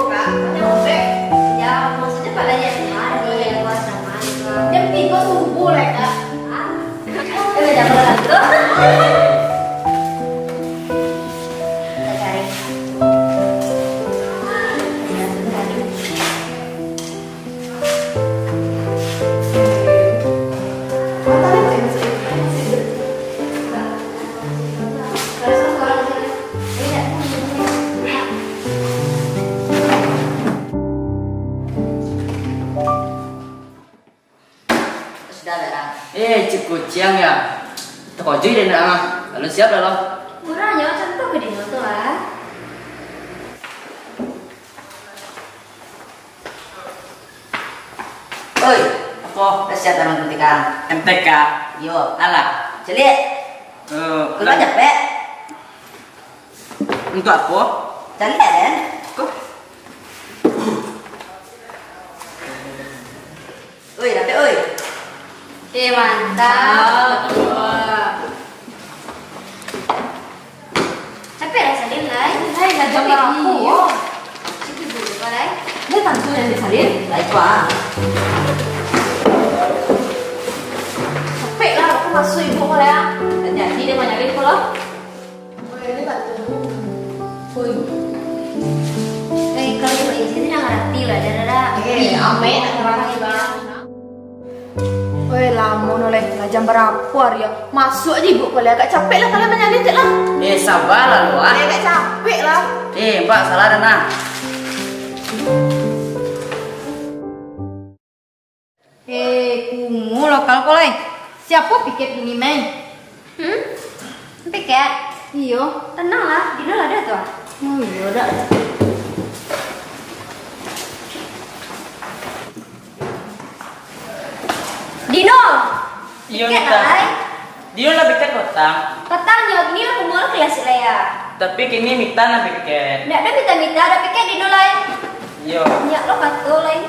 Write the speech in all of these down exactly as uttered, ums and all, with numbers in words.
Kak, banyak obek. Ya, maksudnya pada lihat hari, ya, gua sama juga. Jam tiga subuh lah, Kak. Hah? Eh, beda berapa tuh? Kita cari. Sudah, Bang. Eh, cik kuciang ya. Terkojui deh nak ah. Lalu siap dah lo. Murah nyo, contoh ke dino tu ah. Oi, apo? Dah siap dalam putikan. M T K. Yo, alah. Celiak. Eh, kau lah capek. Untuk apo? Caliak, eh? Kok? Oi, dapek, oi. Eh, mantap. Capek lah, Salin, lai. Lai, lah capek. Iyo. Situ dulu, lai. Dia tantu yang disalin. Lai, tu ah. Capek lah, aku masuk ibu kau ya. Dan jadi dia mau nyalin kau lah. Eh, kalau izin, dah ngarati lah, dah, dah, dah. Eh, amin, dah ngarati lah. Weh, lamo no leh, lah jam barapo ari yo? Masuak ajo ibu ko leh, agak capek lah kalian manyalin cek lah. Eh, sabar lah lo ah. Eh, agak capek lah. Eh, Mbak, salah dah nah. Eh, kumu lokal ko lai. Siapo piket ini, Mei? Hmm? Piket? Iyo. Tenang lah, Dino lah ado tu ah. Oh iyo dak. Dino! Iyo, piket Mita. Lah, lai. Dino lah piket patang. Patang jo, kini lah kumpua lah kelas lah ya. Tapi kini Mita nan piket. Ndak ado Mita-Mita, ado piket Dino lai. Iyo. Nyak lo kato lai.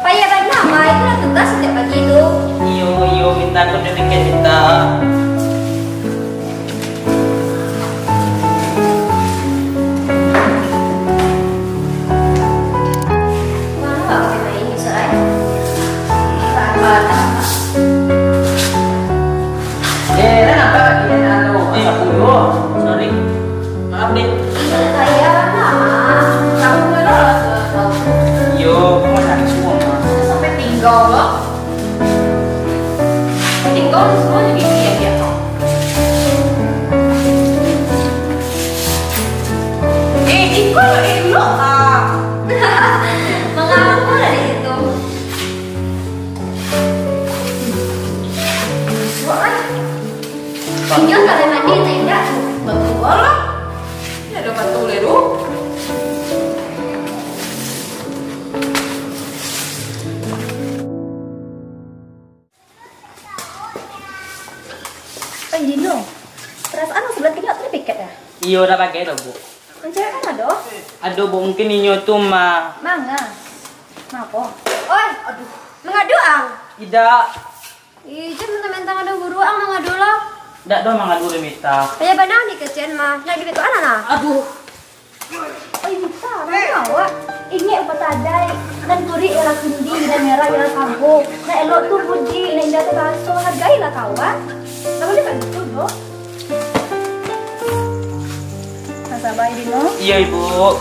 Payah bana mah, itu lah tugas setiap pagi tu. Iyo, iyo, Mita, aku ado piket Mita. Eh, dah nampak lagi anu, eh, aku dulu. Sorry. Maaf deh. Iyo, kamu nggak ada rasa tahu. Iyo, aku masih ada semua, Mas. Sampai tinggal, loh. Tinggal semua jadi dia, dia. Eh, iko lo elok ah. Mengapa dari situ? Wah, ah. Inyo tak ada mandi, tak indak. Bagus lah. Ini ada batu le tu. Eh, Dino, perasaan nang sabulan kini awak tu piket dah? Iyo, dah bagai dah, Bu. Nan cewek kan ado? Ado, Bu, mungkin inyo tu ma- Manga? Mapo? Oi, aduh, mangadu ang? Idak. Ih, jan mentang-mentang ado guru ang mangadu lah. Dak doh mangadu deh, Mita. Payah bana ni kecen mah, nak dibetokan anak. Aduh. Oi, Mita, manga awak? Ingek pepatah adai, nan kurik ialah kundi, nan merah ialah sago, nan elok tu budi, nan indah tu raso, hargailah kawan. Ndak buliah baitu doh. Nah, sabar, Dino. Iyo, Ibu.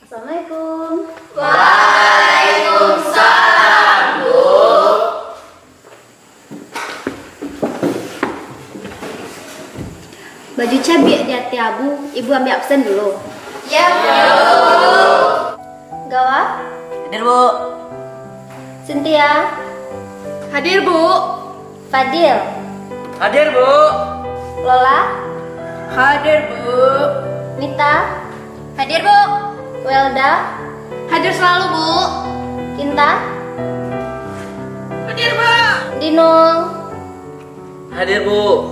Assalamualaikum. Waalaikumsalam, Bu. Baju cabiak di ateh abu, ibu ambiak absen dulu. Ya, Bu. Gawa? Hadir, Bu. Cynthia? Hadir, Bu. Fadil? Hadir, Bu. Lola? Hadir, Bu. Mita? Hadir, Bu. Welda? Hadir selalu, Bu. Intan? Hadir, Bu. Dinul? Hadir, Bu.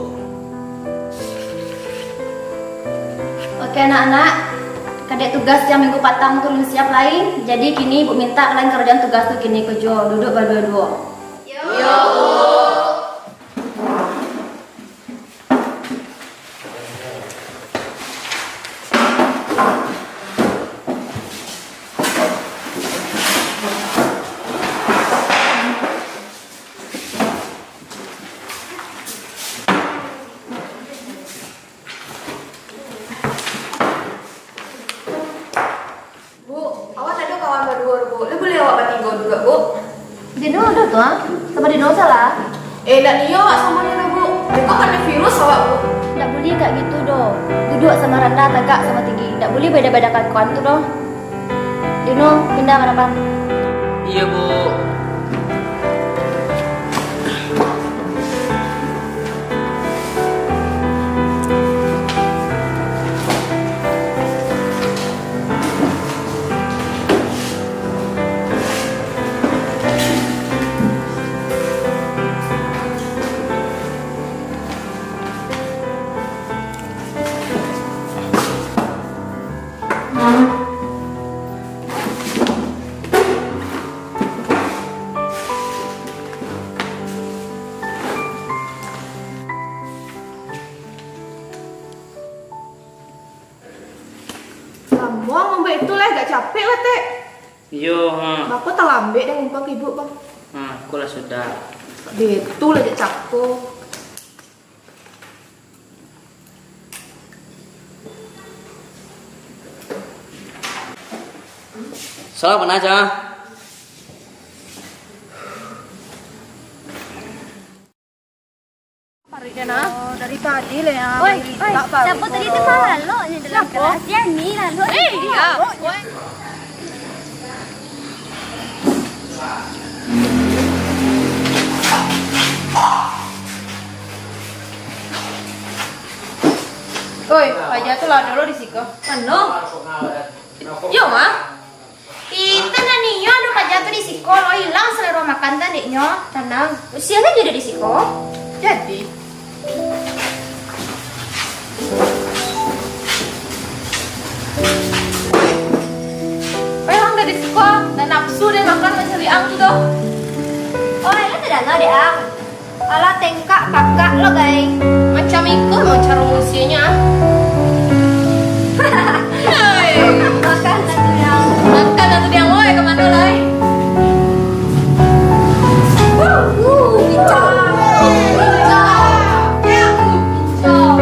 Oke, anak-anak. Kadek tugas yang minggu patang tu alun siap lai. Jadi, kini Ibu mintak kalian karajoan tugas tu kini ko juo. Duduk baduo-duo. Yo, Bu. Bu, awak ado kawan baduo, Bu. Lai buliah awak batinggo dulu, Bu? Dino ado tu, ah. Samo Dino salah. Eh, ndak nio awak samo Dino, Bu. Beko kanai virus awak, Bu. Ndak buliah kak gitu doh. Duduak samo randah, tagak samo tinggi. Ndak buliah bada-badakan kawan tu doh. Dino, pindah ka dapan. Iyo, Bu. Lamo mambuek itu lai, agak capek lah, Tek. Iyo, ha. Bako talambek dek ngumpang ka ibu, Bang. Ha, aku lah sudah. Deh, tu lah jak cako. Salah mana aja? Parik dia, nah. Oh, dari tadi lah, ya. Oi, oi, siapa tadi tu malah lalok ni dalam kelas? Yang ni lalok. Eh, iya. Oi, paja tu lah dulu di siko. Anu. Yo, Ma. Ita ndak nio ado paja tu di siko, lo ilang salero makan tu adiknyo. Tanang, usia sajo dah di siko. Jadi. Memang dah di siko, dah nafsu deh makan mancari ang tu doh. Oh, elah tu dah dek ang. Alah, tengkak kakak lo, gai. Macam iko emang caro manusianyo, ah. Hei. Makan lah tu, Yang. Makan lah tu, Yang. Oi, ka mano lai? Wuh, wuh, pincang. Pincang. Pincang.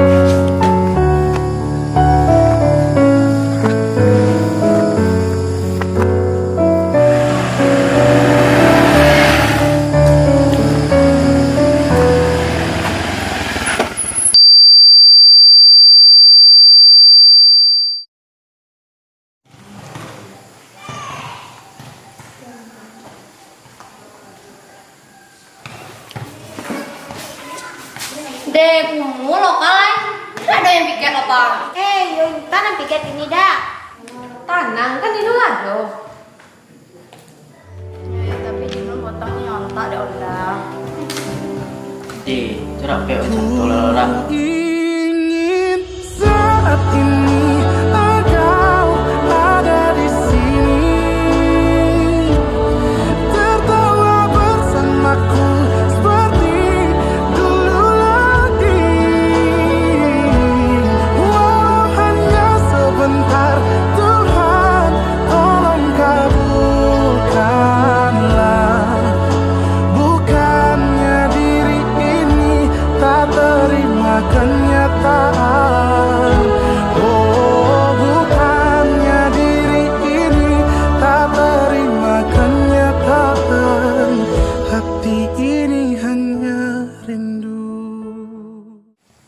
Deh, kumuh lo, Kai. Ado yang piket lo, Bang? Eh, yo, intan yang piket ini dah. Tanang, kan Dino lah ado. Eh, tapi Dino batang ni ontak dek Onda. Deh, corak pek macam tu lah, lah. Ingin saat ini engkau ada di sini, tertawa bersamaku seperti dulu lagi. Walau hanya sebentar, Tuhan, tolong kabulkanlah. Bukannya diri ini tak terima kenyataan. Oh, bukannya diri ini tak terima kenyataan. Hati ini hanya rindu.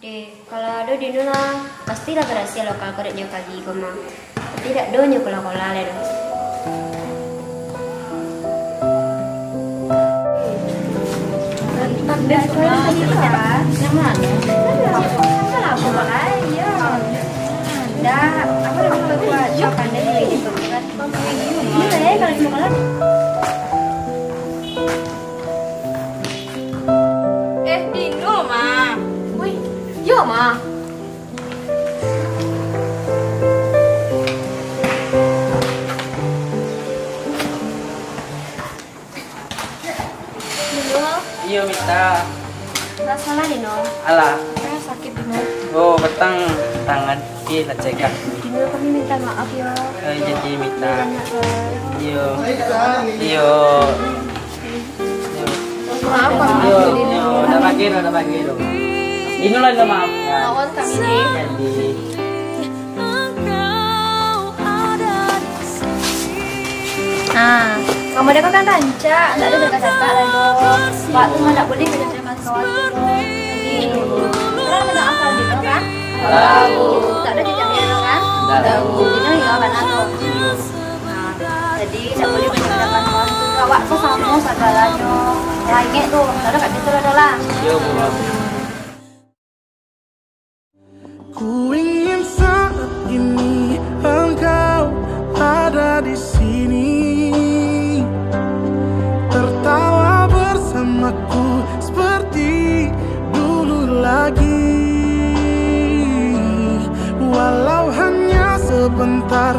Deh, kalau ado Dino lah, pastilah barasiah lokal koreknyo pagi ko mah. Tapi dak ado nyo kola-kola lai doh. Mantap dah, sekolah tadi tu, ah. Yang mana? Salah apa, Bang? Ai, ya. Dah, apa nama buat makan dari itu, kan? Iya, eh, kalau di sekolah. Eh, Dino, Ma. Wih, yo, Ma. Dino. Iyo, Mita. Ndak salah, Dino. Alah. Ayo, sakik, Dino. Oh, batang tangan. Ih, lah cegak. Yo, kami minta maaf yo. Eh, jadi minta. Banyak salah. Iyo. Iyo. Maaf, Pak. Iyo, iyo. Udah bagi, udah bagi. Inilah minta maaf. Maaf kami ni. Jadi. Ah, kamu ada kan rancak, tak ada cakap-cakap lah yo. Wak tu mah tak boleh macam-macam kawan tu. Jadi, orang kena asal gitu kan? Tahu. Tak ada cakap-cakap kan? Tahu. Ini ya mana tu? Ah, jadi tak boleh macam-macam kawan tu. Awak tu sama segalanya. Langit tu, tak ada kat situ lah dah lah. Yo, Bu. Ku ingin saat ini engkau ada di sini, tertawa bersamaku seperti dulu lagi, walau hanya sebentar.